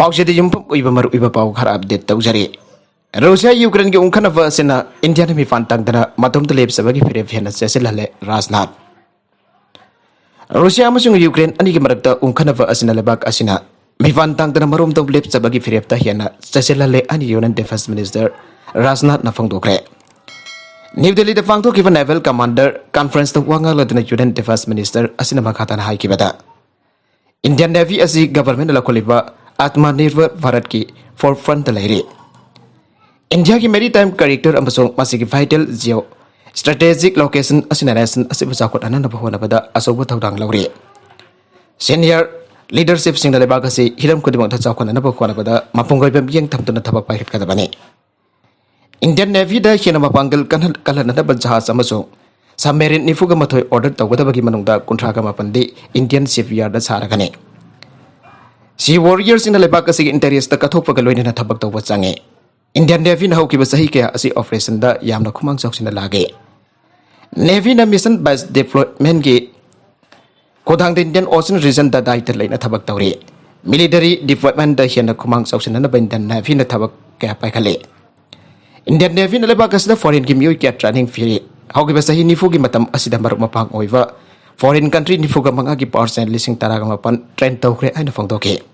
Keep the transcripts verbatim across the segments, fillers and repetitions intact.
ꯄꯥꯎꯁꯤꯗ ꯌꯨꯝꯐꯝ ꯑꯣꯏꯕ ꯃꯔꯨꯑꯣꯏꯕ ꯄꯥꯎ ꯈꯔ ꯑꯞꯗꯦꯠ ꯇꯧꯖꯔꯤ꯫ ꯔꯨꯁꯤꯌꯥ ꯌꯨꯀ꯭ꯔꯦꯟꯒꯤ ꯎꯪꯈꯠꯅꯕ ꯑꯁꯤꯅ ꯏꯟꯗꯤꯌꯥꯅ ꯃꯤꯄꯥꯟ ꯇꯥꯡꯗꯅ ꯃꯇꯣꯝꯇ ꯂꯦꯞꯆꯕꯒꯤ ꯐꯤꯔꯦꯞ ꯍꯦꯟꯅ ꯆꯦꯠꯁꯤꯜꯍꯜꯂꯦ꯫ ꯔꯥꯖꯅꯥꯊ꯫ ꯔꯨꯁꯤꯌꯥ ꯑꯃꯁꯨꯡ ꯌꯨꯀ꯭ꯔꯦꯟ ꯑꯅꯤꯒꯤ ꯃꯔꯛꯇ ꯎꯪꯈꯠꯅꯕ ꯑꯁꯤꯅ ꯂꯩꯕꯥꯛ ꯑꯁꯤꯅ ꯃꯤꯄꯥꯟ ꯇꯥꯡꯗꯅ ꯃꯔꯣꯝꯗꯣꯝ ꯂꯦꯞꯆꯕꯒꯤ ꯐꯤꯔꯦꯞꯇ ꯍꯦꯟꯅ ꯆꯦꯠꯁꯤꯜꯍꯜꯂꯦ ꯍꯥꯏꯅ ꯌꯨꯅꯤꯌꯟ ꯗꯤꯐꯦꯟꯁ ꯃꯤꯅꯤꯁꯇꯔ ꯔꯥꯖꯅꯥꯊꯅ ꯐꯣꯡꯗꯣꯛꯈ꯭ꯔꯦ꯫ ꯅ꯭ꯌꯨ ꯗꯦꯜꯂꯤꯗ ꯄꯥꯡꯊꯣꯛꯈꯤꯕ ꯅꯦꯚꯦꯜ ꯀꯃꯥꯟꯗꯔ ꯀꯟꯐꯔꯦꯟꯁꯇ ꯋꯥ ꯉꯥꯡꯂꯗꯨꯅ ꯌꯨꯅꯤꯌꯟ ꯗꯤꯐꯦꯟꯁ ꯃꯤꯅꯤꯁꯇꯔ ꯑꯁꯤꯅ ꯃꯈꯥ ꯇꯥꯅ ꯍꯥꯏꯈꯤꯕꯗ, ꯏꯟꯗꯤꯌꯟ ꯅꯦꯚꯤ ꯑꯁꯤ ꯒꯚꯔꯟꯃꯦꯟꯠꯅ ꯂꯧꯈꯠꯂꯤꯕ ꯑꯥꯇꯃ ꯅꯤꯔꯚꯔ ꯚꯥꯔꯠꯀꯤ ꯐꯣꯔ ꯐ꯭ꯔꯟꯠꯇ ꯂꯩꯔꯤ꯫ ꯏꯟꯗꯤꯌꯥꯒꯤ ꯃꯦꯔꯤ ꯇꯥꯏꯝ ꯀꯦꯔꯦꯛꯇꯔ ꯑꯃꯁꯨꯡ ꯃꯁꯤꯒꯤ ꯚꯥꯏꯇꯦꯜ ꯖꯤꯑꯣ ꯁ꯭ꯇ꯭ꯔꯦꯇꯦꯖꯤꯛ ꯂꯣꯀꯦꯁꯟ ꯑꯁꯤꯅ ꯅꯦꯁꯟ ꯑꯁꯤꯕꯨ ꯆꯥꯎꯈꯠꯍꯟꯅꯕ ꯍꯣꯠꯅꯕꯗ ꯑꯆꯧꯕ ꯊꯧꯗꯥꯡ ꯂꯧꯔꯤ꯫ ꯁꯦꯅꯤꯌꯔ ꯂꯤꯗꯔꯁꯤꯞꯁꯤꯡꯅ ꯂꯩꯕꯥꯛ ꯑꯁꯤ ꯍꯤꯔꯝ ꯈꯨꯗꯤꯡꯃꯛꯇ ꯆꯥꯎꯈꯠꯅꯅꯕ ꯍꯣꯠꯅꯕꯗ ꯃꯄꯨꯡ ꯑꯣꯏꯕ ꯃꯤꯠꯌꯦꯡ ꯊꯝꯗꯨꯅ ꯊꯕꯛ ꯄꯥꯏꯈꯠꯀꯗꯕꯅꯤ꯫ ꯏꯟꯗꯤꯌꯟ ꯅꯦꯚꯤꯗ ꯍꯦꯟꯅ ꯃꯄꯥꯡꯒꯜ ꯀꯟꯍꯟ-, ꯀꯜꯍꯟꯅꯅꯕ ꯖꯍꯥꯖ ꯑꯃꯁꯨꯡ ꯁꯕꯃꯦꯔꯤꯟ ꯅꯤꯐꯨꯒ ꯃꯥꯊꯣꯏ ꯑꯣꯔꯗꯔ ꯇꯧꯒꯗꯕꯒꯤ ꯃꯅꯨꯡꯗ ꯀꯨꯟꯊ꯭ꯔꯥꯒ ꯃꯥꯄꯟꯗꯤ ꯏꯟꯗꯤꯌꯟ ꯁꯤꯞꯌꯥꯔꯗ ꯁꯥꯔꯒꯅꯤ꯫ ꯁꯤ ꯋꯥꯔꯤꯌꯔꯁꯤꯡꯅ ꯂꯩꯕꯥꯛ ꯑꯁꯤꯒꯤ ꯏꯟꯇꯔꯦꯁꯇ ꯀꯠꯊꯣꯛꯄꯒ ꯂꯣꯏꯅꯅ ꯊꯕꯛ ꯇꯧꯕ ꯆꯪꯉꯤ꯫ ꯏꯟꯗꯤꯌꯟ ꯅꯦꯚꯤꯅ ꯍꯧꯈꯤꯕ ꯆꯍꯤ ꯀꯌꯥ ꯑꯁꯤ ꯑꯣꯄꯔꯦꯁꯟꯗ ꯌꯥꯝꯅ ꯈꯨꯃꯥꯡ ꯆꯥꯎꯁꯤꯟꯅ ꯂꯥꯛꯂꯦ꯫ ꯅꯦꯚꯤꯅ ꯃꯤꯁꯟ ꯕꯦꯁ ꯗꯤꯄ꯭ꯂꯣꯏꯃꯦꯟꯒꯤ ꯈꯨꯠꯊꯥꯡꯗ ꯏꯟꯗꯤꯌꯟ ꯑꯣꯁꯤꯌꯟ ꯔꯤꯖꯟꯗ ꯗꯥꯏꯇ ꯂꯩꯅ ꯊꯕꯛ ꯇꯧꯔꯤ꯫ ꯃꯤꯂꯤꯇꯔꯤ ꯗꯤꯄ꯭ꯂꯣꯏꯃꯦꯟꯗ ꯍꯦꯟꯅ ꯈꯨꯃꯥꯡ ꯆꯥꯎꯁꯤꯟꯅꯅꯕ ꯏꯟꯗꯤꯌꯟ ꯅꯦꯚꯤꯅ ꯊꯕꯛ ꯀꯌꯥ ꯄꯥꯏꯈꯠꯂꯤ꯫ ꯏꯟꯗꯤꯌꯟ ꯅꯦꯚꯤꯅ ꯂꯩꯕꯥꯛ ꯑꯁꯤꯗ ꯐꯣꯔꯦꯟꯒꯤ ꯃꯤꯑꯣꯏ ꯀꯌꯥ ꯇ꯭ꯔꯦꯅꯤꯡ ꯄꯤꯔꯤ꯫ ꯍꯧꯈꯤꯕ ꯆꯍꯤ ꯅꯤꯐꯨꯒꯤ ꯃꯇꯝ ꯑꯁꯤꯗ ꯃꯔꯨꯞ ꯃꯄꯥꯡ ꯑꯣꯏꯕ ꯐꯣꯔꯦꯟ ꯀꯟꯇ꯭ꯔꯤ ꯅꯤꯐꯨꯒ ꯃꯉꯥꯒꯤ ꯄꯥꯔꯁꯟ ꯂꯤꯁꯤꯡ ꯇꯔꯥꯒ ꯃꯥꯄꯟ ꯇ꯭ꯔꯦꯟ ꯇꯧꯈ꯭ꯔꯦ ꯍꯥꯏꯅ ꯐꯣꯡꯗꯣꯛꯈꯤ꯫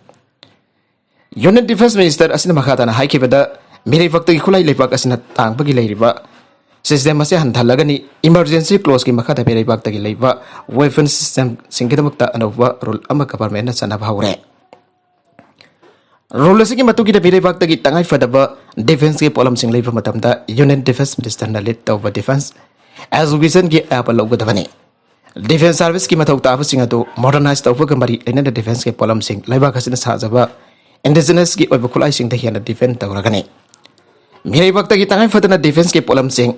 ꯌꯨꯅꯤꯌꯟ ꯗꯤꯐꯦꯟꯁ ꯃꯤꯅꯤꯁꯇꯔ ꯑꯁꯤꯅ ꯃꯈꯥ ꯇꯥꯅ ꯍꯥꯏꯈꯤꯕꯗ, ꯃꯤꯔꯩꯕꯥꯛꯇꯒꯤ ꯈꯨꯠꯂꯥꯏ ꯂꯩꯕꯥꯛ ꯑꯁꯤꯅ ꯇꯥꯡꯕꯒꯤ ꯂꯩꯔꯤꯕ ꯁꯤꯁꯇꯦꯝ ꯑꯁꯤ ꯍꯟꯊꯍꯜꯂꯒꯅꯤ꯫ ꯏꯃꯔꯖꯦꯟꯁꯤ ꯀ꯭ꯂꯣꯖꯀꯤ ꯃꯈꯥꯗ ꯃꯤꯔꯩꯕꯥꯛꯇꯒꯤ ꯂꯩꯕ ꯋꯦꯄꯟ ꯁꯤꯁꯇꯦꯝꯁꯤꯡꯒꯤꯗꯃꯛꯇ ꯑꯅꯧꯕ ꯔꯨꯜ ꯑꯃ ꯒꯚꯔꯟꯃꯦꯟꯠꯅ ꯆꯠꯅꯕ ꯍꯧꯔꯦ꯫ ꯔꯨꯜ ꯑꯁꯤꯒꯤ ꯃꯇꯨꯡ ꯏꯟꯅ ꯃꯤꯔꯩꯕꯥꯛꯇꯒꯤ ꯇꯉꯥꯏ ꯐꯗꯕ ꯗꯤꯐꯦꯟꯁꯀꯤ ꯄꯣꯠꯂꯝꯁꯤꯡ ꯂꯩꯕ ꯃꯇꯝꯗ ꯌꯨꯅꯤꯌꯟ ꯗꯤꯐꯦꯟꯁ ꯃꯤꯅꯤꯁꯇꯔꯅ ꯂꯤꯗ ꯇꯧꯕ ꯗꯤꯐꯦꯟꯁ ꯑꯦꯁꯣꯁꯤꯌꯦꯁꯟꯒꯤ ꯑꯌꯥꯕ ꯂꯧꯒꯗꯕꯅꯤ꯫ ꯗꯤꯐꯦꯟꯁ ꯁꯥꯔꯚꯤꯁꯀꯤ ꯃꯊꯧ ꯇꯥꯕꯁꯤꯡ ꯑꯗꯨ ꯃꯣꯗꯔꯅꯥꯏꯖ ꯇꯧꯕꯒ ꯃꯔꯤ ꯂꯩꯅꯅ ꯗꯤꯐꯦꯟꯁꯀꯤ ꯄꯣꯠꯂꯝꯁꯤꯡ ꯂꯩꯕꯥꯛ ꯑꯁꯤꯅ ꯁꯥꯖꯕ ꯏꯟꯗꯤꯖꯤꯅꯁꯀꯤ ꯑꯣꯏꯕ ꯈꯨꯠꯂꯥꯏꯁꯤꯡꯗ ꯍꯦꯟꯅ ꯗꯤꯐꯦꯟ ꯇꯧꯔꯒꯅꯤ꯫ ꯃꯤꯔꯩꯕꯥꯛꯇꯒꯤ ꯇꯉꯥꯏ ꯐꯗꯅ ꯗꯤꯐꯦꯟꯁꯀꯤ ꯄꯣꯠꯂꯝꯁꯤꯡ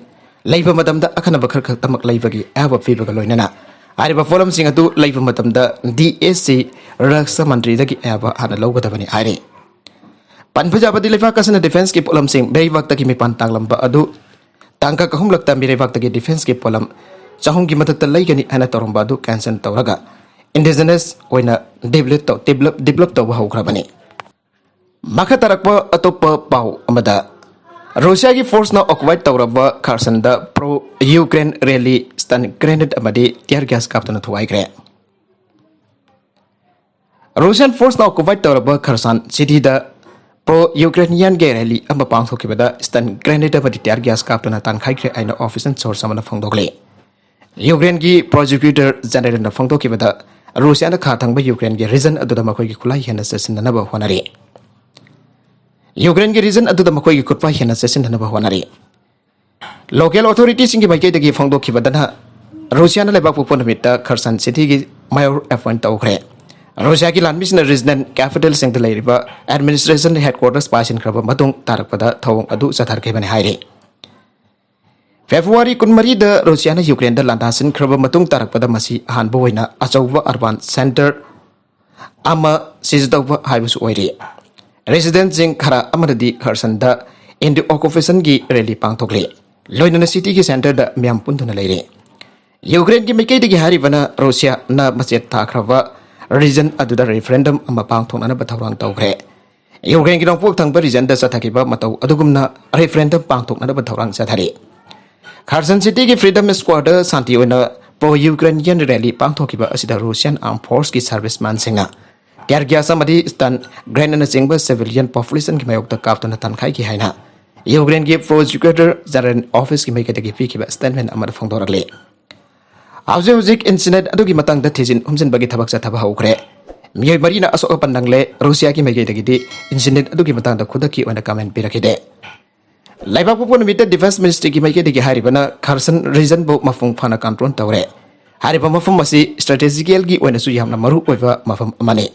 ꯂꯩꯕ ꯃꯇꯝꯗ ꯑꯈꯟꯅꯕ ꯈꯔ ꯈꯛꯇꯃꯛ ꯂꯩꯕꯒꯤ ꯑꯌꯥꯕ ꯄꯤꯕꯒ ꯂꯣꯏꯅꯅ ꯍꯥꯏꯔꯤꯕ ꯄꯣꯠꯂꯝꯁꯤꯡ ꯑꯗꯨ ꯂꯩꯕ ꯃꯇꯝꯗ ꯗꯤ ꯑꯦꯁ ꯁꯤ ꯔꯛꯁꯥ ꯃꯟꯇ꯭ꯔꯤꯗꯒꯤ ꯑꯌꯥꯕ ꯍꯥꯟꯅ ꯂꯧꯒꯗꯕꯅꯤ ꯍꯥꯏꯔꯤ꯫ ꯄꯟꯕ ꯌꯥꯕꯗꯤ, ꯂꯩꯕꯥꯛ ꯑꯁꯤꯅ ꯗꯤꯐꯦꯟꯁꯀꯤ ꯄꯣꯠꯂꯝꯁꯤꯡ ꯃꯤꯔꯩꯕꯥꯛꯇꯒꯤ ꯃꯤꯄꯥꯟ ꯇꯥꯡꯂꯝꯕ ꯑꯗꯨ ꯇꯥꯡꯀꯛ ꯑꯍꯨꯝꯂꯛꯇ ꯃꯤꯔꯩꯕꯥꯛꯇꯒꯤ ꯗꯤꯐꯦꯟꯁꯀꯤ ꯄꯣꯠꯂꯝ ꯆꯍꯨꯝꯒꯤ ꯃꯊꯛꯇ ꯂꯩꯒꯅꯤ ꯍꯥꯏꯅ ꯇꯧꯔꯝꯕ ꯑꯗꯨ ꯀꯦꯟꯁꯦꯜ ꯇꯧꯔꯒ ꯏꯟꯗꯤꯖꯤꯅꯁ ꯑꯣꯏꯅ ꯗꯤꯕ꯭ꯂꯦꯠ ꯇꯧ-, ꯗꯤꯕ꯭ꯂꯞ, ꯗꯤꯕ꯭ꯂꯞ ꯇꯧꯕ ꯍꯧꯈ꯭ꯔꯕꯅꯤ꯫ ꯃꯈꯥ ꯇꯥꯔꯛꯄ ꯑꯇꯣꯞꯄ ꯄꯥꯎ ꯑꯃꯗ, ꯔꯨꯁꯤꯌꯥꯒꯤ ꯐꯣꯔꯁꯅ ꯑꯣꯀꯨꯄꯥꯏ ꯇꯧꯔꯕ ꯈꯔꯁꯟꯗ pro Ukraine rally stun grenade ꯑꯃꯗꯤ ꯇꯤꯌꯔ ꯒ꯭ꯌꯥꯁ ꯀꯥꯞꯇꯨꯅ ꯊꯨꯒꯥꯏꯈ꯭ꯔꯦ꯫ ꯔꯨꯁꯤꯌꯥꯟ ꯐꯣꯔꯁꯅ ꯑꯣꯀꯨꯄꯥꯏ ꯇꯧꯔꯕ ꯈꯔꯁꯥꯟ ꯁꯤꯇꯤꯗ ꯄ꯭ꯔꯣ ꯌꯨꯀ꯭ꯔꯦꯅꯤꯌꯟꯒꯤ ꯔꯦꯂꯤ ꯑꯃ ꯄꯥꯡꯊꯣꯛꯈꯤꯕꯗ ꯁ꯭ꯇꯟ ꯒ꯭ꯔꯦꯅꯦꯗ ꯑꯃꯗꯤ ꯇꯤꯌꯔ ꯒ꯭ꯌꯥꯁ ꯀꯥꯞꯇꯨꯅ ꯇꯥꯟꯈꯥꯏꯈ꯭ꯔꯦ ꯍꯥꯏꯅ ꯑꯣꯐꯤꯁꯤꯌꯦꯜ ꯁꯣꯔꯁ ꯑꯃꯅ ꯐꯣꯡꯗꯣꯛꯂꯤ꯫ ꯌꯨꯀ꯭ꯔꯦꯟꯒꯤ ꯄ꯭ꯔꯣꯁꯤꯀ꯭ꯌꯨꯇꯔ ꯖꯦꯅꯔꯦꯜꯅ ꯐꯣꯡꯗꯣꯛꯈꯤꯕꯗ, ꯔꯨꯁꯤꯌꯥꯅ ꯈꯥ ꯊꯪꯕ ꯌꯨꯀ꯭ꯔꯦꯟꯒꯤ ꯔꯤꯖꯟ ꯑꯗꯨꯗ ꯃꯈꯣꯏꯒꯤ ꯈꯨꯠꯂꯥꯏ ꯍꯦꯟꯅ ꯆꯦꯠꯁꯤꯟꯅꯅꯕ ꯍꯣꯠꯅꯔꯤ꯫ ꯌꯨꯀ꯭ꯔꯦꯟꯒꯤ ꯔꯤꯖꯟ ꯑꯗꯨꯗ ꯃꯈꯣꯏꯒꯤ ꯈꯨꯠꯂꯥꯏ ꯍꯦꯟꯅ ꯆꯦꯠꯁꯤꯟꯅꯅꯕ ꯍꯣꯠꯅꯔꯤ꯫ ꯂꯣꯀꯦꯜ ꯑꯣꯊꯣꯔꯤꯇꯤꯁꯤꯡꯒꯤ ꯃꯥꯏꯀꯩꯗꯒꯤ ꯐꯣꯡꯗꯣꯛꯈꯤꯕꯗꯅ, ꯔꯨꯁꯤꯌꯥꯅ ꯂꯩꯕꯥꯛ ꯄꯣꯛꯄ ꯅꯨꯃꯤꯠꯇ ꯈꯔꯁꯟ ꯁꯤꯇꯤꯒꯤ ꯃꯦꯌꯔ ꯑꯦꯄꯣꯏꯟꯠ ꯇꯧꯈ꯭ꯔꯦ꯫ ꯔꯨꯁꯤꯌꯥꯒꯤ ꯂꯥꯟꯃꯤꯁꯤꯡꯅ ꯔꯤꯖꯅꯦꯜ ꯀꯦꯄꯤꯇꯦꯜꯁꯤꯡꯗ ꯂꯩꯔꯤꯕ ꯑꯦꯗꯃꯤꯅꯤꯁꯇ꯭ꯔꯦꯁꯟ ꯍꯦꯗꯀ꯭ꯋꯥꯇꯔꯁ ꯄꯥꯏꯁꯤꯟꯈ꯭ꯔꯕ ꯃꯇꯨꯡ ꯇꯥꯔꯛꯄꯗ ꯊꯧꯑꯣꯡ ꯑꯗꯨ ꯆꯠꯊꯈꯤꯕꯅꯤ ꯍꯥꯏꯔꯤ꯫ ꯐꯦꯕ꯭ꯔꯨꯋꯥꯔꯤ ꯀꯨꯟꯃꯔꯤꯗ ꯔꯨꯁꯤꯌꯥꯅ ꯌꯨꯀ꯭ꯔꯦꯟꯗ ꯂꯥꯟꯗꯥꯁꯤꯟꯈ꯭ꯔꯕ ꯃꯇꯨꯡ ꯇꯥꯔꯛꯄꯗ ꯃꯁꯤ ꯑꯍꯥꯟꯕ ꯑꯣꯏꯅ ꯑꯆꯧꯕ ꯑꯔꯕꯥꯟ ꯁꯦꯟꯇꯔ ꯑꯃ ꯁꯤꯖ ꯇꯧꯕ ꯍꯥꯏꯕꯁꯨ ꯑꯣꯏꯔꯤ꯫ ꯔꯦꯁꯤꯗꯦꯟꯠꯁꯤꯡ ꯈꯔ ꯑꯃꯅꯗꯤ ꯈꯔꯁꯟꯗ ꯑꯦꯟꯇꯤ ꯑꯣꯀꯨꯄꯦꯁꯟꯒꯤ ꯔꯦꯂꯤ ꯄꯥꯡꯊꯣꯛꯂꯤ, ꯂꯣꯏꯅꯅ ꯁꯤꯇꯤꯒꯤ ꯁꯦꯟꯇꯔꯗ ꯃꯤꯌꯥꯝ ꯄꯨꯟꯗꯨꯅ ꯂꯩꯔꯤ꯫ ꯌꯨꯀ꯭ꯔꯦꯟꯒꯤ ꯃꯥꯏꯀꯩꯗꯒꯤ ꯍꯥꯏꯔꯤꯕꯅ, ꯔꯨꯁꯤꯌꯥꯅ ꯃꯆꯦꯠ ꯊꯥꯈ꯭ꯔꯕ ꯔꯤꯖꯟ ꯑꯗꯨꯗ ꯔꯦꯐꯔꯦꯟꯗꯝ ꯑꯃ ꯄꯥꯡꯊꯣꯛꯅꯅꯕ ꯊꯧꯔꯥꯡ ꯇꯧꯈ꯭ꯔꯦ꯫ ꯌꯨꯀ꯭ꯔꯦꯟꯒꯤ ꯅꯣꯡꯄꯣꯛ ꯊꯪꯕ ꯔꯤꯖꯟꯗ ꯆꯠꯊꯈꯤꯕ ꯃꯇꯧ ꯑꯗꯨꯒꯨꯝꯅ ꯔꯦꯐꯔꯦꯟꯗꯝ ꯄꯥꯡꯊꯣꯛꯅꯅꯕ ꯊꯧꯔꯥꯡ ꯆꯠꯊꯔꯤ꯫ ꯈꯥꯔꯁꯟ ꯁꯤꯇꯤꯒꯤ ꯐ꯭ꯔꯤꯗꯝ ꯁ꯭ꯀ꯭ꯋꯥꯔꯗ ꯁꯥꯟꯇꯤ ꯑꯣꯏꯅ ꯄ꯭ꯔꯣ ꯌꯨꯀ꯭ꯔꯦꯅꯤꯌꯟ ꯔꯦꯂꯤ ꯄꯥꯡꯊꯣꯛꯈꯤꯕ ꯑꯁꯤꯗ ꯔꯨꯁꯤꯌꯟ ꯑꯥꯔꯝ ꯐꯣꯔꯁꯀꯤ ꯁꯔꯚꯤꯁꯃꯦꯟꯁꯤꯡꯅ ꯇꯤꯌꯔ ꯒ꯭ꯌꯥꯁ ꯑꯃꯗꯤ ꯁ꯭ꯇꯟ ꯒ꯭ꯔꯦꯅꯦꯗꯅꯆꯤꯡꯕ ꯁꯤꯚꯤꯂꯤꯌꯟ ꯄꯣꯄꯨꯂꯦꯁꯟꯒꯤ ꯃꯥꯌꯣꯛꯇ ꯀꯥꯞꯇꯨꯅ ꯇꯥꯟꯈꯥꯏꯈꯤ ꯍꯥꯏꯅ ꯌꯨꯀ꯭ꯔꯦꯟꯒꯤ ꯄ꯭ꯔꯣꯁꯤꯀ꯭ꯌꯨꯇꯔ ꯖꯦꯅꯔꯦꯜ ꯑꯣꯐꯤꯁꯀꯤ ꯃꯥꯏꯀꯩꯗꯒꯤ ꯄꯤꯈꯤꯕ ꯁ꯭ꯇꯦꯠꯃꯦꯟ ꯑꯃꯗ ꯐꯣꯡꯗꯣꯔꯛꯂꯤ꯫ ꯍꯧꯖꯤꯛ ꯍꯧꯖꯤꯛ ꯏꯟꯁꯤꯗꯦꯟꯠ ꯑꯗꯨꯒꯤ ꯃꯇꯥꯡꯗ ꯊꯤꯖꯤꯟ ꯍꯨꯝꯖꯤꯟꯕꯒꯤ ꯊꯕꯛ ꯆꯠꯊꯕ ꯍꯧꯈ꯭ꯔꯦ꯫ ꯃꯤꯑꯣꯏ ꯃꯔꯤꯅ ꯑꯁꯣꯛ ꯑꯄꯟ ꯅꯪꯂꯦ꯫ ꯔꯨꯁꯤꯌꯥꯒꯤ ꯃꯥꯏꯀꯩꯗꯒꯤꯗꯤ ꯏꯟꯁꯤꯗꯦꯟꯠ ꯑꯗꯨꯒꯤ ꯃꯇꯥꯡꯗ ꯈꯨꯗꯛꯀꯤ ꯑꯣꯏꯅ ꯀꯃꯦꯟ ꯄꯤꯔꯛꯈꯤꯗꯦ꯫ ꯂꯩꯕꯥꯛ ꯄꯣꯛꯄ ꯅꯨꯃꯤꯠꯇ ꯗꯤꯐꯦꯟꯁ ꯃꯤꯅꯤꯁꯇ꯭ꯔꯤꯒꯤ ꯃꯥꯏꯀꯩꯗꯒꯤ ꯍꯥꯏꯔꯤꯕꯅ ꯈꯥꯔꯁꯟ ꯔꯤꯖꯟꯕꯨ ꯃꯄꯨꯡ ꯐꯥꯅ ꯀꯟꯇ꯭ꯔꯣꯜ ꯇꯧꯔꯦ꯫ ꯍꯥꯏꯔꯤꯕ ꯃꯐꯝ ꯑꯁꯤ ꯁ꯭ꯇ꯭ꯔꯦꯇꯦꯖꯤꯀꯦꯜꯒꯤ ꯑꯣꯏꯅꯁꯨ ꯌꯥꯝꯅ ꯃꯔꯨ ꯑꯣꯏꯕ ꯃꯐꯝ ꯑꯃꯅꯤ꯫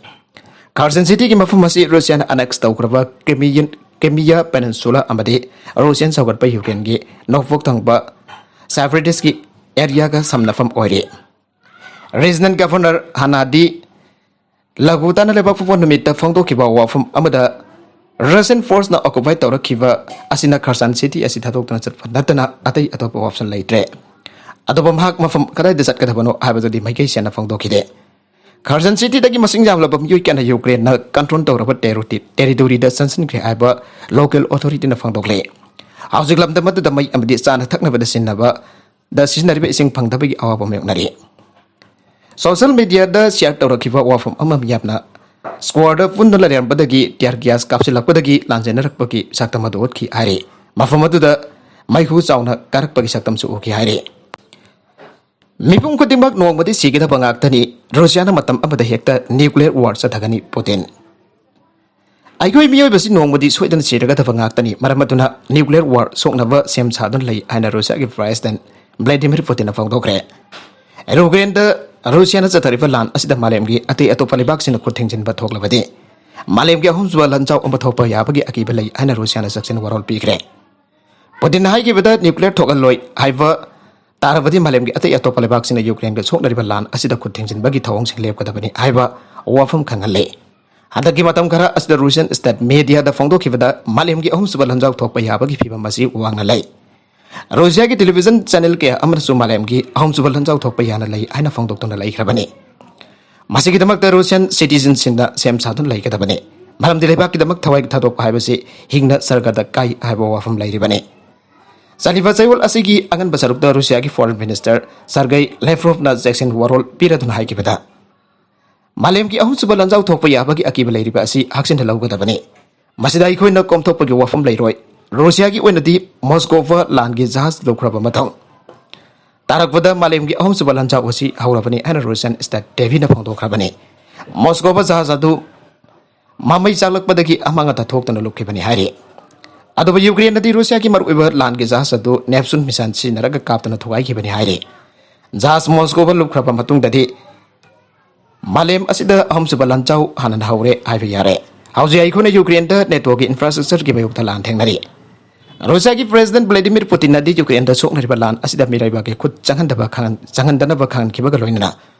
ꯈꯥꯔꯁꯟ ꯁꯤꯇꯤꯒꯤ ꯃꯐꯝ ꯑꯁꯤ ꯔꯨꯁꯤꯌꯥꯅ ꯑꯦꯅꯦꯛꯁ ꯇꯧꯈ꯭ꯔꯕ ꯀ꯭ꯔꯤꯃꯤꯌꯟ, ꯀ꯭ꯔꯤꯃꯤꯌꯥ ꯄꯦꯅꯤꯟꯁꯨꯂꯥ ꯑꯃꯗꯤ ꯔꯨꯁꯤꯌꯥꯟ ꯁꯧꯒꯠꯄ ꯌꯨꯀ꯭ꯔꯦꯟꯒꯤ ꯅꯣꯡꯄꯣꯛ ꯊꯪꯕ ꯁꯥꯏꯄ꯭ꯔꯤꯇꯤꯁꯀꯤ ꯑꯦꯔꯤꯌꯥꯒ ꯁꯝꯅꯐꯝ ꯑꯣꯏꯔꯤ꯫ ꯔꯤꯖꯅꯦꯜ ꯒꯚꯔꯅꯔ ꯍꯥꯅꯥꯗꯤ ꯂꯒꯨꯇꯥꯅ ꯂꯩꯕꯥꯛ ꯄꯣꯛꯄ ꯅꯨꯃꯤꯠꯇ ꯐꯣꯡꯗꯣꯛꯈꯤꯕ ꯋꯥꯐꯝ ꯑꯃꯗ, ꯔꯁꯤꯌꯟ ꯐꯣꯔꯁꯅ ꯑꯣꯀꯨꯄꯥꯏ ꯇꯧꯔꯛꯈꯤꯕ ꯑꯁꯤꯅ ꯈꯔꯁꯥꯟ ꯁꯤꯇꯤ ꯑꯁꯤ ꯊꯥꯗꯣꯛꯇꯨꯅ ꯆꯠꯄ ꯅꯠꯇꯅ ꯑꯇꯩ ꯑꯇꯣꯞꯄ ꯑꯣꯞꯁꯟ ꯂꯩꯇ꯭ꯔꯦ꯫ ꯑꯗꯨꯕꯨ ꯃꯍꯥꯛ ꯃꯐꯝ ꯀꯗꯥꯏꯗ ꯆꯠꯀꯗꯕꯅꯣ ꯍꯥꯏꯕꯗꯨꯗꯤ ꯃꯥꯏꯀꯩ ꯁꯦꯡꯅ ꯐꯣꯡꯗꯣꯛꯈꯤꯗꯦ꯫ ꯈꯔꯁꯟ ꯁꯤꯇꯤꯗꯒꯤ ꯃꯁꯤꯡ ꯌꯥꯝꯂꯕ ꯃꯤꯑꯣꯏ ꯀꯌꯥꯅ ꯌꯨꯀ꯭ꯔꯦꯟꯅ ꯀꯟꯇ꯭ꯔꯣꯜ ꯇꯧꯔꯕ ꯇꯦꯔꯤꯇꯣꯔꯤꯗ ꯆꯪꯁꯤꯟꯈ꯭ꯔꯦ ꯍꯥꯏꯕ ꯂꯣꯀꯦꯜ ꯑꯣꯊꯣꯔꯤꯇꯤꯅ ꯐꯣꯡꯗꯣꯛꯂꯦ꯫ ꯍꯧꯖꯤꯛ ꯂꯝꯗꯝ ꯑꯗꯨꯗ ꯃꯩ ꯑꯃꯗꯤ ꯆꯥꯅ ꯊꯛꯅꯕꯗ ꯁꯤꯖꯤꯟꯅꯕ ꯗ ꯁꯤꯖꯤꯟꯅꯔꯤꯕ ꯏꯁꯤꯡ ꯐꯪꯗꯕꯒꯤ ꯑꯋꯥꯕ ꯃꯥꯌꯣꯛꯅꯔꯤ꯫ ꯁꯣꯁꯤꯌꯦꯜ ꯃꯤꯗꯤꯌꯥꯗ ꯁꯤꯌꯥꯔ ꯇꯧꯔꯛꯈꯤꯕ ꯋꯥꯐꯝ ꯑꯃ ꯃꯤꯌꯥꯝꯅ ꯁ꯭ꯀ꯭ꯋꯥꯔꯗ ꯄꯨꯟꯅ ꯂꯩꯔꯝꯕꯗꯒꯤ ꯇꯤꯌꯥꯔ ꯒ꯭ꯌꯥꯁ ꯀꯥꯞꯁꯤꯜꯂꯛꯄꯗꯒꯤ ꯂꯥꯟꯖꯦꯟꯅꯔꯛꯄꯒꯤ ꯁꯛꯇꯝ ꯑꯗꯨ ꯎꯠꯈꯤ ꯍꯥꯏꯔꯤ꯫ ꯃꯐꯝ ꯑꯗꯨꯗ ꯃꯩꯈꯨ ꯆꯥꯎꯅ ꯀꯥꯔꯛꯄꯒꯤ ꯁꯛꯇꯝꯁꯨ ꯎꯈꯤ ꯍꯥꯏꯔꯤ꯫ ꯃꯤꯄꯨꯝ ꯈꯨꯗꯤꯡꯃꯛ ꯅꯣꯡꯃꯗꯤ ꯁꯤꯒꯗꯕ ꯉꯥꯛꯇꯅꯤ꯫ ꯔꯨꯁꯤꯌꯥꯅ ꯃꯇꯝ ꯑꯃꯗ ꯍꯦꯛꯇ ꯅ꯭ꯌꯨꯀ꯭ꯂꯤꯌꯔ ꯋꯥꯔ ꯆꯠꯊꯒꯅꯤ, ꯄꯨꯇꯤꯟ꯫ ꯑꯩꯈꯣꯏ ꯃꯤꯑꯣꯏꯕꯁꯤ ꯅꯣꯡꯃꯗꯤ ꯁꯣꯏꯗꯅ ꯁꯤꯔꯒꯗꯕ ꯉꯥꯛꯇꯅꯤ꯫ ꯃꯔꯝ ꯑꯗꯨꯅ ꯅ꯭ꯌꯨꯀ꯭ꯂꯤꯌꯔ ꯋꯥꯔ ꯁꯣꯛꯅꯕ ꯁꯦꯝ ꯁꯥꯗꯨꯅ ꯂꯩ ꯍꯥꯏꯅ ꯔꯨꯁꯤꯌꯥꯒꯤ ꯄ꯭ꯔꯦꯁꯤꯗꯦꯟꯠ ꯚ꯭ꯂꯥꯗꯤꯃꯤꯔ ꯄꯨꯇꯤꯟꯅ ꯐꯣꯡꯗꯣꯛꯈ꯭ꯔꯦ꯫ ꯌꯨꯀ꯭ꯔꯦꯟꯗ ꯔꯨꯁꯤꯌꯥꯅ ꯆꯠꯊꯔꯤꯕ ꯂꯥꯟ ꯑꯁꯤꯗ ꯃꯥꯂꯦꯝꯒꯤ ꯑꯇꯩ ꯑꯇꯣꯞꯄ ꯂꯩꯕꯥꯛꯁꯤꯡꯅ ꯈꯨꯠ ꯊꯤꯡꯖꯤꯟꯕ ꯊꯣꯛꯂꯕꯗꯤ ꯃꯥꯂꯦꯝꯒꯤ ꯑꯍꯨꯝꯁꯨꯕ ꯂꯥꯟꯖꯥꯎ ꯑꯃ ꯊꯣꯛꯄ ꯌꯥꯕꯒꯤ ꯑꯀꯤꯕ ꯂꯩ ꯍꯥꯏꯅ ꯔꯨꯁꯤꯌꯥꯅ ꯆꯦꯛꯁꯤꯟ ꯋꯥꯔꯣꯜ ꯄꯤꯈ꯭ꯔꯦ꯫ ꯄꯨꯇꯤꯟꯅ ꯍꯥꯏꯈꯤꯕꯗ ꯅ꯭ꯌꯨꯀ꯭ꯂꯤꯌꯔ ꯊꯣꯛꯍꯜꯂꯣꯏ ꯍꯥꯏꯕ ꯇꯥꯔꯕꯗꯤ ꯃꯥꯂꯦꯝꯒꯤ ꯑꯇꯩ ꯑꯇꯣꯞꯄ ꯂꯩꯕꯥꯛꯁꯤꯡꯅ ꯌꯨꯀ꯭ꯔꯦꯟꯒ ꯁꯣꯛꯅꯔꯤꯕ ꯂꯥꯟ ꯑꯁꯤꯗ ꯈꯨꯠ ꯊꯤꯡꯖꯤꯟꯕꯒꯤ ꯊꯧꯑꯣꯡꯁꯤꯡ ꯂꯦꯞꯀꯗꯕꯅꯤ ꯍꯥꯏꯕ ꯋꯥꯐꯝ ꯈꯪꯍꯜꯂꯤ꯫ ꯍꯟꯗꯛꯀꯤ ꯃꯇꯝ ꯈꯔ ꯑꯁꯤꯗ ꯔꯨꯁꯤꯌꯟ ꯁ꯭ꯇꯦꯠ ꯃꯦꯗꯤꯌꯥꯗ ꯐꯣꯡꯗꯣꯛꯈꯤꯕꯗ ꯃꯥꯂꯦꯝꯒꯤ ꯑꯍꯨꯝꯁꯨꯕ ꯂꯥꯟꯖꯥꯎ ꯊꯣꯛꯄ ꯌꯥꯕꯒꯤ ꯐꯤꯕꯝ ꯑꯁꯤ ꯋꯥꯡꯅ ꯂꯩ꯫ ꯔꯨꯁꯤꯌꯥꯒꯤ ꯇꯦꯂꯤꯚꯤꯖꯟ ꯆꯦꯅꯦꯜ ꯀꯌꯥ ꯑꯃꯅꯁꯨ ꯃꯥꯂꯦꯝꯒꯤ ꯑꯍꯨꯝꯁꯨꯕ ꯂꯥꯟꯖꯥꯎ ꯊꯣꯛꯄ ꯌꯥꯅ ꯂꯩ ꯍꯥꯏꯅ ꯐꯣꯡꯗꯣꯛꯇꯨꯅ ꯂꯩꯈ꯭ꯔꯕꯅꯤ꯫ ꯃꯁꯤꯒꯤꯗꯃꯛꯇ ꯔꯨꯁꯤꯌꯟ ꯁꯤꯇꯤꯖꯟꯁꯤꯡꯅ ꯁꯦꯝ ꯁꯥꯗꯨꯅ ꯂꯩꯒꯗꯕꯅꯤ꯫ ꯃꯔꯝꯗꯤ ꯂꯩꯕꯥꯛꯀꯤꯗꯃꯛ ꯊꯋꯥꯏ ꯊꯥꯗꯣꯛꯄ ꯍꯥꯏꯕꯁꯤ ꯍꯤꯡꯅ ꯁꯔꯒꯗ ꯀꯥꯏ ꯍꯥꯏꯕ ꯋꯥꯐꯝ ꯂꯩꯔꯤꯕꯅꯤ꯫ ꯆꯠꯂꯤꯕ ꯆꯌꯣꯜ ꯑꯁꯤꯒꯤ ꯑꯉꯟꯕ ꯁꯔꯨꯛꯇ ꯔꯨꯁꯤꯌꯥꯒꯤ ꯐꯣꯔꯦꯟ ꯃꯤꯅꯤꯁꯇꯔ ꯁꯔꯒꯩ ꯂꯦꯐ꯭ꯔꯣꯚꯅ ꯆꯦꯛꯁꯤꯟ ꯋꯥꯔꯣꯜ ꯄꯤꯔꯗꯨꯅ ꯍꯥꯏꯈꯤꯕꯗ, ꯃꯥꯂꯦꯝꯒꯤ ꯑꯍꯨꯝꯁꯨꯕ ꯂꯥꯟꯖꯥꯎ ꯊꯣꯛꯄ ꯌꯥꯕꯒꯤ ꯑꯀꯤꯕ ꯂꯩꯔꯤꯕ ꯑꯁꯤ ꯍꯛꯆꯤꯟꯅ ꯂꯧꯒꯗꯕꯅꯤ꯫ ꯃꯁꯤꯗ ꯑꯩꯈꯣꯏꯅ ꯀꯣꯝꯊꯣꯛꯄꯒꯤ ꯋꯥꯐꯝ ꯂꯩꯔꯣꯏ꯫ ꯔꯨꯁꯤꯌꯥꯒꯤ ꯑꯣꯏꯅꯗꯤ ꯃꯣꯁꯀꯣꯚ ꯂꯥꯟꯒꯤ ꯖꯍꯥꯖ ꯂꯨꯞꯈ꯭ꯔꯕ ꯃꯇꯨꯡ ꯇꯥꯔꯛꯄꯗ ꯃꯥꯂꯦꯝꯒꯤ ꯑꯍꯨꯝꯁꯨꯕ ꯂꯥꯟꯖꯥꯎ ꯑꯁꯤ ꯍꯧꯔꯕꯅꯤ ꯍꯥꯏꯅ ꯔꯨꯁꯤꯌꯟ ꯁ꯭ꯇꯦꯠ ꯇꯤꯚꯤꯅ ꯐꯣꯡꯗꯣꯛꯈ꯭ꯔꯕꯅꯤ꯫ ꯃꯣꯁꯀꯣꯚ ꯖꯍꯥꯖ ꯑꯗꯨ ꯃꯃꯩ ꯆꯥꯛꯂꯛꯄꯗꯒꯤ ꯑꯃꯥꯡ ꯑꯇꯥ ꯊꯣꯛꯇꯨꯅ ꯂꯨꯞꯈꯤꯕꯅꯤ ꯍꯥꯏꯔꯤ꯫ ꯑꯗꯨꯕꯨ ꯌꯨꯀ꯭ꯔꯦꯟꯅꯗꯤ ꯔꯨꯁꯤꯌꯥꯒꯤ ꯃꯔꯨꯑꯣꯏꯕ ꯂꯥꯟꯒꯤ ꯖꯍꯥꯖ ꯑꯗꯨ ꯅꯦꯞꯆꯨꯟ ꯃꯤꯁꯥꯏꯜ ꯁꯤꯖꯤꯟꯅꯔꯒ ꯀꯥꯞꯇꯨꯅ ꯊꯨꯒꯥꯏꯈꯤꯕꯅꯤ ꯍꯥꯏꯔꯤ꯫ ꯖꯍꯥꯖ ꯃꯣꯁꯀꯣꯚ ꯂꯨꯞꯈ꯭ꯔꯕ ꯃꯇꯨꯡꯗꯗꯤ ꯃꯥꯂꯦꯝ ꯑꯁꯤꯗ ꯑꯍꯨꯝꯁꯨꯕ ꯂꯥꯟꯖꯥꯎ ꯍꯥꯟꯅꯅ ꯍꯧꯔꯦ ꯍꯥꯏꯕ ꯌꯥꯔꯦ꯫ ꯍꯧꯖꯤꯛ ꯑꯩꯈꯣꯏꯅ ꯌꯨꯀ꯭ꯔꯦꯟꯗ ꯅꯦꯇꯣꯒꯤ ꯏꯟꯐ꯭ꯔꯥꯁ꯭ꯇ꯭ꯔꯛꯆꯔꯒꯤ ꯃꯥꯌꯣꯛꯇ ꯂꯥꯟ ꯊꯦꯡꯅꯔꯤ꯫ ꯔꯨꯁꯤꯌꯥꯒꯤ ꯄ꯭ꯔꯦꯁꯤꯗꯦꯟꯠ ꯚ꯭ꯂꯥꯗꯤꯃꯤꯔ ꯄꯨꯇꯤꯟꯅꯗꯤ ꯌꯨꯀ꯭ꯔꯦꯟꯗ ꯁꯣꯛꯅꯔꯤꯕ ꯂꯥꯟ ꯑꯁꯤꯗ ꯃꯤꯔꯩꯕꯥꯛꯀꯤ ꯈꯨꯠ ꯆꯪꯍꯟꯗꯕ ꯈꯪꯍꯟ-, ꯆꯪꯍꯟꯗꯅꯕ ꯈꯪꯍꯟꯈꯤꯕꯒ ꯂꯣꯏꯅꯅ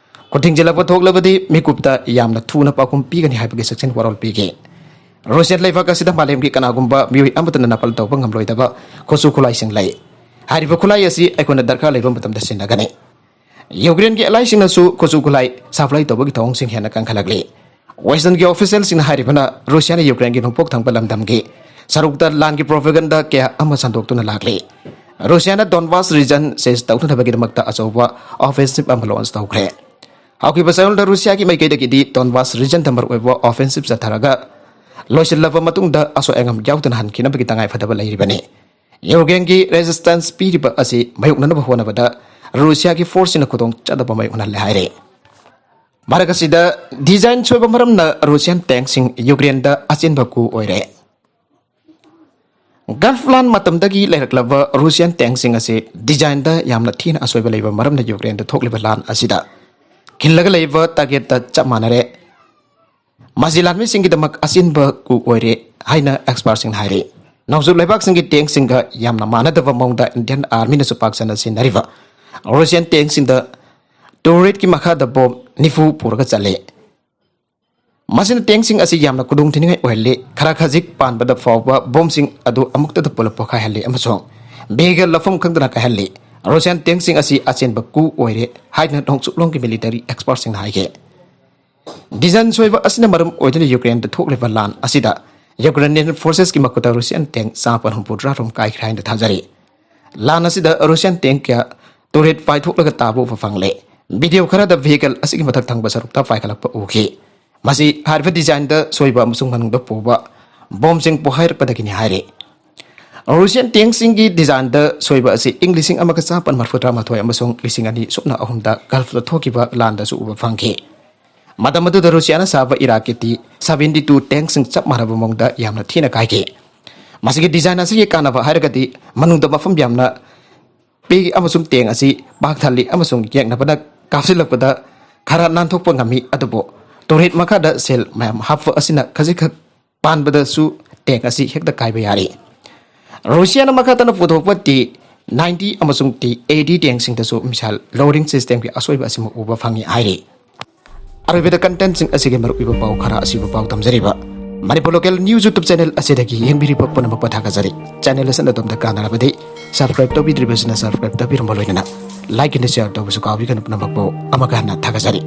ꯈꯨꯠ ꯊꯤꯡꯖꯤꯜꯂꯛꯄ ꯊꯣꯛꯂꯕꯗꯤ ꯃꯤꯀꯨꯞꯇ ꯌꯥꯝꯅ ꯊꯨꯅ ꯄꯥꯎꯈꯨꯝ ꯄꯤꯒꯅꯤ ꯍꯥꯏꯕꯒꯤ ꯆꯦꯛꯁꯤꯟ ꯋꯥꯔꯣꯜ ꯄꯤꯈꯤ꯫ ꯔꯨꯁꯤꯌꯥ ꯂꯩꯕꯥꯛ ꯑꯁꯤꯗ ꯃꯥꯂꯦꯝꯒꯤ ꯀꯅꯥꯒꯨꯝꯕ ꯃꯤꯑꯣꯏ ꯑꯃꯠꯇꯅ ꯅꯥꯄꯜ ꯇꯧꯕ ꯉꯝꯂꯣꯏꯗꯕ ꯈꯨꯠꯁꯨ ꯈꯨꯠꯂꯥꯏꯁꯤꯡ ꯂꯩ꯫ ꯍꯥꯏꯔꯤꯕ ꯈꯨꯠꯂꯥꯏ ꯑꯁꯤ ꯑꯩꯈꯣꯏꯅ ꯗꯔꯀꯥꯔ ꯂꯩꯕ ꯃꯇꯝꯗ ꯁꯤꯖꯤꯟꯅꯒꯅꯤ꯫ ꯌꯨꯀ꯭ꯔꯦꯟꯒꯤ ꯑꯦꯂꯥꯏꯁꯤꯡꯅꯁꯨ ꯈꯨꯠꯁꯨ ꯈꯨꯠꯂꯥꯏ ꯁꯄ꯭ꯂꯥꯏ ꯇꯧꯕꯒꯤ ꯊꯧꯑꯣꯡꯁꯤꯡ ꯍꯦꯟꯅ ꯀꯟꯈꯠꯂꯛꯂꯤ꯫ ꯋꯦꯁꯇꯔꯟꯒꯤ ꯑꯣꯐꯤꯁꯤꯌꯦꯜꯁꯤꯡꯅ ꯍꯥꯏꯔꯤꯕꯅ ꯔꯨꯁꯤꯌꯥꯅ ꯌꯨꯀ꯭ꯔꯦꯟꯒꯤ ꯅꯣꯡꯄꯣꯛ ꯊꯪꯕ ꯂꯝꯗꯝꯒꯤ ꯁꯔꯨꯛꯇ ꯂꯥꯟꯒꯤ ꯄ꯭ꯔꯣꯄꯦꯒꯟꯗꯥ ꯀꯌꯥ ꯑꯃ ꯁꯟꯗꯣꯛꯇꯨꯅ ꯂꯥꯛꯂꯤ꯫ ꯔꯨꯁꯤꯌꯥꯅ ꯗꯣꯟꯕꯥꯁ ꯔꯤꯖꯟ ꯁꯤꯖ ꯇꯧꯅꯅꯕꯒꯤꯗꯃꯛꯇ ꯑꯆꯧꯕ ꯑꯣꯐꯦꯟꯁꯤꯞ ꯑꯃ ꯂꯣꯟꯆ ꯇꯧꯈ꯭ꯔꯦ꯫ ꯍꯧꯈꯤꯕ ꯆꯌꯣꯜꯗ ꯔꯨꯁꯤꯌꯥꯒꯤ ꯃꯥꯏꯀꯩꯗꯒꯤꯗꯤ ꯗꯣꯟꯕꯥꯁ ꯔꯤꯖꯟꯗ ꯃꯔꯨꯑꯣꯏꯕ ꯑꯣꯐꯦꯟꯁꯤꯞ ꯆꯠꯊꯔꯒ ꯂꯣꯏꯁꯤꯜꯂꯕ ꯃꯇꯨꯡꯗ ꯑꯁꯣꯏ ꯑꯉꯥꯝ ꯌꯥꯎꯗꯅ ꯍꯟꯈꯤꯅꯕꯒꯤ ꯇꯉꯥꯏ ꯐꯗꯕ ꯂꯩꯔꯤꯕꯅꯤ꯫ ꯌꯨꯀ꯭ꯔꯦꯟꯒꯤ ꯔꯦꯖꯤꯁꯇꯦꯟꯁ ꯄꯤꯔꯤꯕ ꯑꯁꯤ ꯃꯥꯌꯣꯛꯅꯅꯕ ꯍꯣꯠꯅꯕꯗ ꯔꯨꯁꯤꯌꯥꯒꯤ ꯐꯣꯔꯁꯁꯤꯡꯅ ꯈꯨꯗꯣꯡ ꯆꯥꯗꯕ ꯃꯥꯌꯣꯛꯅꯍꯜꯂꯦ ꯍꯥꯏꯔꯦ꯫ ꯃꯔꯛ ꯑꯁꯤꯗ ꯗꯤꯖꯥꯏꯟ ꯁꯣꯏꯕ ꯃꯔꯝꯅ ꯔꯨꯁꯤꯌꯥꯟ ꯇꯦꯡꯁꯤꯡ ꯌꯨꯀ꯭ꯔꯦꯟꯗ ꯑꯆꯦꯟꯕ ꯀꯨ ꯑꯣꯏꯔꯦ꯫ ꯒꯜꯐ ꯂꯥꯟ ꯃꯇꯝꯗꯒꯤ ꯂꯩꯔꯛꯂꯕ ꯔꯨꯁꯤꯌꯥꯟ ꯇꯦꯡꯁꯤꯡ ꯑꯁꯤ ꯗꯤꯖꯥꯏꯟꯗ ꯌꯥꯝꯅ ꯊꯤꯅ ꯑꯁꯣꯏꯕ ꯂꯩꯕ ꯃꯔꯝꯅ ꯌꯨꯀ꯭ꯔꯦꯟꯗ ꯊꯣꯛꯂꯤꯕ ꯂꯥꯟ ꯑꯁꯤꯗ ꯈꯤꯜꯂꯒ ꯂꯩꯕ ꯇꯥꯔꯒꯦꯠꯇ ꯆꯞ ꯃꯥꯟꯅꯔꯦ꯫ ꯃꯁꯤ ꯂꯥꯟꯃꯤꯁꯤꯡꯒꯤꯗꯃꯛ ꯑꯆꯤꯟꯕ ꯀꯨ ꯑꯣꯏꯔꯦ ꯍꯥꯏꯅ ꯑꯦꯛꯁꯄꯥꯔꯠꯁꯤꯡꯅ ꯍꯥꯏꯔꯤ꯫ ꯅꯣꯡꯆꯨꯞ ꯂꯩꯕꯥꯛꯁꯤꯡꯒꯤ ꯇꯦꯡꯁꯤꯡꯒ ꯌꯥꯝꯅ ꯃꯥꯟꯅꯗꯕ ꯃꯑꯣꯡꯗ ꯏꯟꯗꯤꯌꯟ ꯑꯥꯔꯃꯤꯅꯁꯨ ꯄꯥꯛ ꯁꯟꯅ ꯁꯤꯖꯤꯟꯅꯔꯤꯕ ꯔꯨꯁꯤꯌꯥꯟ ꯇꯦꯡꯁꯤꯡꯗ ꯇꯨꯔꯦꯠꯀꯤ ꯃꯈꯥꯗ ꯕꯣꯝ ꯅꯤꯐꯨ ꯄꯨꯔꯒ ꯆꯠꯂꯤ꯫ ꯃꯁꯤꯅ ꯇꯦꯡꯁꯤꯡ ꯑꯁꯤ ꯌꯥꯝꯅ ꯈꯨꯗꯣꯡꯊꯤꯅꯤꯡꯉꯥꯏ ꯑꯣꯏꯍꯜꯂꯤ꯫ ꯈꯔ ꯈꯖꯤꯛ ꯄꯥꯟꯕꯗ ꯐꯥꯎꯕ ꯕꯣꯝꯁꯤꯡ ꯑꯗꯨ ꯑꯃꯨꯛꯇꯗ ꯄꯨꯂꯞ ꯄꯣꯈꯥꯏꯍꯜꯂꯤ ꯑꯃꯁꯨꯡ ꯚꯦꯍꯤꯀꯜ ꯂꯧꯐꯝ ꯈꯪꯗꯅ ꯀꯥꯏꯍꯜꯂꯤ꯫ ꯔꯨꯁꯤꯌꯥꯟ ꯇꯦꯡꯁꯤꯡ ꯑꯁꯤ ꯑꯆꯦꯟꯕ ꯀꯨ ꯑꯣꯏꯔꯦ ꯍꯥꯏꯅ ꯅꯣꯡꯆꯨꯞꯂꯣꯝꯒꯤ ꯃꯤꯂꯤꯇꯔꯤ ꯑꯦꯛꯁꯄꯥꯔꯠꯁꯤꯡꯅ ꯍꯥꯏꯈꯤ꯫ ꯗꯤꯖꯥꯏꯟ ꯁꯣꯏꯕ ꯑꯁꯤꯅ ꯃꯔꯝ ꯑꯣꯏꯗꯨꯅ ꯌꯨꯀ꯭ꯔꯦꯟꯗ ꯊꯣꯛꯂꯤꯕ ꯂꯥꯟ ꯑꯁꯤꯗ ꯌꯨꯀ꯭ꯔꯦꯅꯤꯌꯟ ꯐꯣꯔꯁꯦꯁꯀꯤ ꯃꯈꯨꯠꯇ ꯔꯨꯁꯤꯌꯥꯟ ꯇꯦꯡ ꯆꯥꯃꯥꯄꯜ ꯍꯨꯝꯐꯨꯇꯔꯥ ꯔꯣꯝ ꯀꯥꯏꯈ꯭ꯔꯦ ꯍꯥꯏꯅ ꯊꯥꯖꯔꯤ꯫ ꯂꯥꯟ ꯑꯁꯤꯗ ꯔꯨꯁꯤꯌꯥꯟ ꯇꯦꯡ ꯀꯌꯥ ꯇꯨꯔꯦꯠ ꯄꯥꯏꯊꯣꯛꯂꯒ ꯇꯥꯕ ꯎꯕ ꯐꯪꯂꯦ꯫ ꯚꯤꯗꯤꯑꯣ ꯈꯔꯗ ꯚꯦꯍꯤꯀꯜ ꯑꯁꯤꯒꯤ ꯃꯊꯛ ꯊꯪꯕ ꯁꯔꯨꯛꯇ ꯄꯥꯏꯈꯠꯂꯛꯄ ꯎꯈꯤ꯫ ꯃꯁꯤ ꯍꯥꯏꯔꯤꯕ ꯗꯤꯖꯥꯏꯟꯗ ꯁꯣꯏꯕ ꯑꯃꯁꯨꯡ ꯃꯅꯨꯡꯗ ꯄꯨꯕ ꯕꯣꯝꯁꯤꯡ ꯄꯣꯈꯥꯏꯔꯛꯄꯗꯒꯤꯅꯤ ꯍꯥꯏꯔꯤ꯫ ꯔꯨꯁꯤꯌꯥꯟ ꯇꯦꯡꯁꯤꯡꯒꯤ ꯗꯤꯖꯥꯏꯟꯗ ꯁꯣꯏꯕ ꯑꯁꯤ ꯏꯪ ꯂꯤꯁꯤꯡ ꯑꯃꯒ ꯆꯥꯃꯥꯄꯜ ꯃꯔꯤꯐꯨꯇꯔꯥ ꯃꯥꯊꯣꯏ ꯑꯃꯁꯨꯡ ꯂꯤꯁꯤꯡ ꯑꯅꯤ ꯁꯨꯞꯅ ꯑꯍꯨꯝꯗ ꯒꯜꯐꯇ ꯊꯣꯛꯈꯤꯕ ꯂꯥꯟꯗꯁꯨ ꯎꯕ ꯐꯪꯈꯤ꯫ ꯃꯇꯝ ꯑꯗꯨꯗ ꯔꯨꯁꯤꯌꯥꯅ ꯁꯥꯕ ꯏꯔꯥꯛꯀꯤ ꯇꯤ ꯁꯚꯦꯟꯇꯤ ꯇꯨ ꯇꯦꯡꯁꯤꯡ ꯆꯞ ꯃꯥꯟꯅꯕ ꯃꯑꯣꯡꯗ ꯌꯥꯝꯅ ꯊꯤꯅ ꯀꯥꯏꯈꯤ꯫ ꯃꯁꯤꯒꯤ ꯗꯤꯖꯥꯏꯟ ꯑꯁꯤꯒꯤ ꯀꯥꯟꯅꯕ ꯍꯥꯏꯔꯒꯗꯤ ꯃꯅꯨꯡꯗ ꯃꯐꯝ ꯌꯥꯝꯅ ꯄꯤꯛꯏ ꯑꯃꯁꯨꯡ ꯇꯦꯡ ꯑꯁꯤ ꯄꯥꯛ ꯊꯜꯂꯤ ꯑꯃꯁꯨꯡ ꯌꯦꯛꯅꯕꯅ ꯀꯥꯞꯁꯤꯜꯂꯛꯄꯗ ꯈꯔ ꯅꯥꯟꯊꯣꯛꯄ ꯉꯝꯃꯤ, ꯑꯗꯨꯕꯨ ꯇꯨꯔꯦꯠ ꯃꯈꯥꯗ ꯁꯦꯜ ꯃꯌꯥꯝ ꯍꯥꯞꯄ ꯑꯁꯤꯅ ꯈꯖꯤꯛꯈꯛ ꯄꯥꯟꯕꯗꯁꯨ ꯇꯦꯡ ꯑꯁꯤ ꯍꯦꯛꯇ ꯀꯥꯏꯕ ꯌꯥꯔꯤ꯫ ꯔꯨꯁꯤꯌꯥꯅ ꯃꯈꯥ ꯇꯥꯅ ꯄꯨꯊꯣꯛꯄ ꯇꯤ ꯅꯥꯏꯟꯇꯤ ꯑꯃꯁꯨꯡ ꯇꯤ ꯑꯦꯠꯇꯤ ꯇꯦꯡꯁꯤꯡꯗꯁꯨ ꯃꯤꯁꯥꯏꯜ ꯂꯣꯗꯤꯡ ꯁꯤꯁꯇꯦꯝꯒꯤ ꯑꯁꯣꯏꯕ ꯑꯁꯤꯃꯛ ꯎꯕ ꯐꯪꯏ ꯍꯥꯏꯔꯤ꯫ ꯑꯔꯣꯏꯕꯗ ꯀꯟꯇꯦꯟꯁꯤꯡ ꯑꯁꯤꯒꯤ ꯃꯔꯨꯑꯣꯏꯕ ꯄꯥꯎ ꯈꯔ ꯑꯁꯤꯕꯨ ꯄꯥꯎ ꯇꯝꯖꯔꯤꯕ Manipur local news YouTube channel ꯑꯁꯤꯗꯒꯤ ꯌꯦꯡꯕꯤꯔꯤꯕ ꯄꯨꯝꯅꯃꯛꯄꯨ ꯊꯥꯒꯠꯆꯔꯤ꯫ ꯆꯦꯅꯦꯜ ꯑꯁꯤꯅ ꯑꯗꯣꯝꯗ ꯀꯥꯟꯅꯔꯕꯗꯤ ꯁꯕꯁꯀ꯭ꯔꯥꯏꯕ ꯇꯧꯕꯤꯗ꯭ꯔꯤꯕꯁꯤꯅ ꯁꯕꯁꯀ꯭ꯔꯥꯏꯕ ꯇꯧꯕꯤꯔꯝꯕ ꯂꯣꯏꯅꯅ ꯂꯥꯏꯛ ꯑꯦꯟ ꯁꯤꯌꯥꯔ ꯇꯧꯕꯁꯨ ꯀꯥꯎꯕꯤꯒꯅꯨ꯫ ꯄꯨꯝꯅꯃꯛꯄꯨ ꯑꯃꯨꯛꯀ ꯍꯟꯅ ꯊꯥꯒꯠꯆꯔꯤ꯫